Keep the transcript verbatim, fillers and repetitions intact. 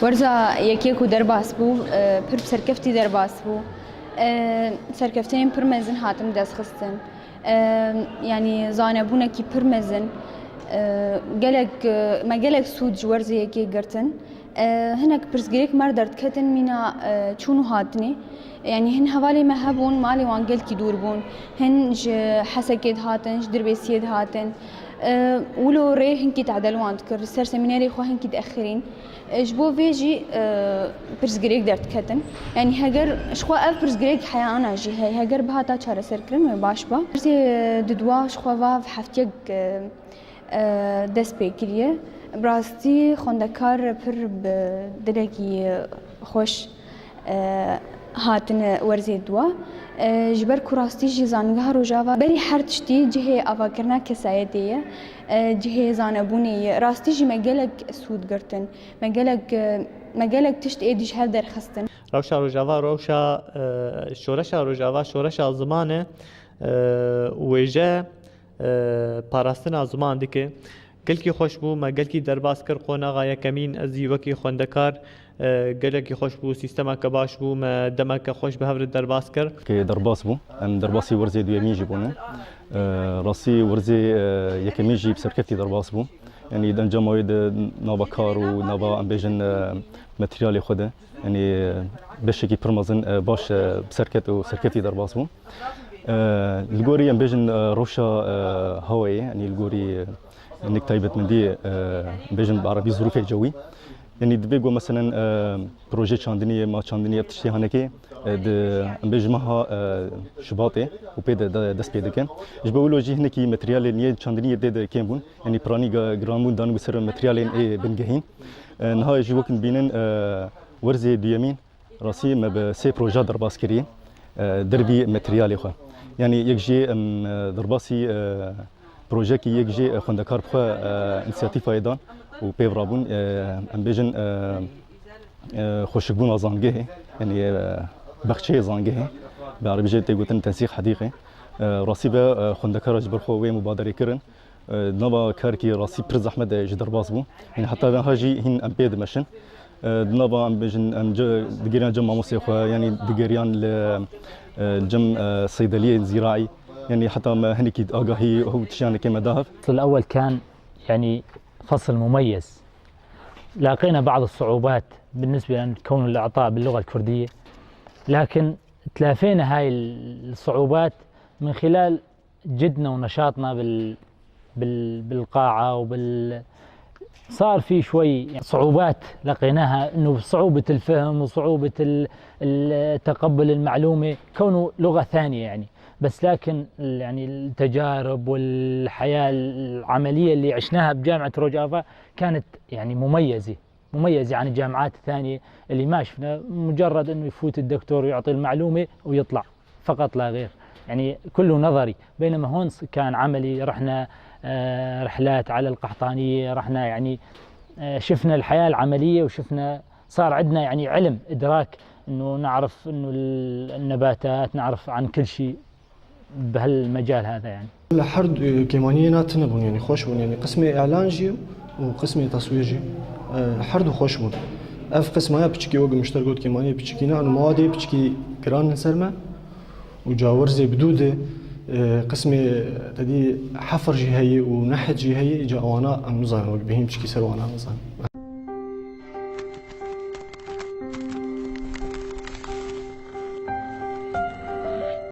Werza yekê ku derbas bû, e, pir bi serkeftî derbas bû. E, serkefteyên pir mezin hatin destxistin. E, yanî zanebûnekî pir mezin. E, gelek, e, me gelek sûd ji werzê yekê girtin. E, hinek pirsgirêk me re derdiketin mîna, e, çûn û hatinê. Yanî hin hevalê me hebûn, malê wan gelkî dûr bûn. Hin ji Hesekê dihatin, ji Dirbêsiyê dihatin. E, wilo rê hinkî tedel wan dikir, li ser semînerê xwe hinkî diexirîn. E, ji bo vê jî, e, pirsgirêk derdiketin. Yanî heger ji xwe ev pirsgirêk heyana jî heye, heger bihata çareserkirin wê baş ba. Pirsê didwa ji xwe va heftiyek, e, e, dest pê kiriye. Bi rastî xwendekar pir bi dilekî xweş, e, hatine werzê dua. E, ji ber ku rastî jî Zanîngeha Rojava berî her tiştî cihê avakirina kesayetê ye, e, cihê zanebûnê ye. Rastî jî me gelek sûd girtin, me gelek, e, me gelek tişt êdî ji hev derxistin. Rewşa Rojava, rewşa, e, şoreşa Rojava, şoreşa ziman e, e, wêje, e, parastina ziman dike. Gelkî xweş bû, me gelkî derbas kir qonaxa yekemîn, ez jî wekî xwendekar, e, gelekî xweş bû, sîstemeke baş bû, me demeke xweş bi hev re derbas kir. Kê derbas bû, em derbasî werzê duyemîn jî bûne. E, rastî werzê, e, yekemîn jî bi serkeftî derbas bû. Yanî di encama wê de nava kar û nava, em bêjin, e, materyalê xwe de, yanî, e, beşekî pir mezin, e, baş, e, bi serket û serkeftî derbas bû. E, li gorî em bêjin, e, rewşa, e, hawayê, yanî li gorî, e, hinek taybetmendî, e, em bêjin bi erebî zurûfê cewî. Yanî divê ku meselen, e, proje çandiniyê, ma çandiniyê ev tiştê hanekê, e, di, em bêjin meha, e, Şubatê û pê de, de dest pê dike. Ji bo wilo jî hinekî materyalên yê çandiniyê tê de kêm bûn. Yanî piranî ga-, giran bûn, dan ku ser materyalên ê bingehîn. E, niha jî wek dibînin, e, werzê duyemîn, rastî me bi sê proje derbas kiriye, e, dervî materyalê xwe. Yanî yek jê em, e, derbasî, e, projekî, yek jê, e, xwendekar bi xwe, e, însiyatîfayê dan û pê ve rabûn, e, em bêjin, e, e, xweşikbûna zangehê, yanî, e, bexçeyê zangehê, bi erebî jê tê gotin tensîq hedîqê. E, rastî ve, e, xwendekara ji ber xwe wê mubaderê kirin. E, di nava karkî rastî pir zehmet e, ji derbas bû. Yanî heta niha jî hîn em pê dimeşin. E, di nava em bêjin, em ce-, digeriyan cem mamostê xwe, yanî digeriyan li, e, cem, e, seydeliyên zîraî. Yanî heta me hinekî agahî û tiştanekê me da hev. الفصل الأول كان يعني فصل مميز. لاقينا بعض الصعوبات بالنسبة لكون الإعطاء باللغة الكردية، لكن تلافينا هاي الصعوبات من خلال جدنا ونشاطنا بال-، بال-، بالقاعة وبال-، صار في شوي صعوبات لقيناها، إنه صعوبة الفهم وصعوبة ال-، ال-، تقبل المعلومة، كونه لغة ثانية يعني. بس لكن ال-، يعني التجارب والحياة العملية اللي عشناها بجامعة روجافا كانت يعني مميزة، مميزة عن الجامعات الثانية اللي ما شفنا، مجرد إنه يفوت الدكتور ويعطي المعلومة ويطلع. فقط لا غير، يعني كله نظري، بينما هون ص-، كان عملي. رحنا، آه، رحلات على القحطانية، رحنا يعني، آه، شفنا الحياة العملية وشفنا، صار عندنا يعني علم، إدراك، إنه نعرف إنه ال-، النباتات، نعرف عن كل شيء بهالمجال هذا يعني. Li her du kêmaniyê na tune bûn, yanî xweş bûn, yanî qismê îlan jî û qismê teswîr jî, e, her du xweş bûn. Ev qisma ya piçikî, wek Mişter got, kêmaniyê piçikî ne, û mawadê piçikî giran in ser me û cawirzê bi dû de, e, qismê tedî hefir jî heye û nehit jî heye, îca ewana em nizanin, wek bihîn piçikî ser wana nizanin.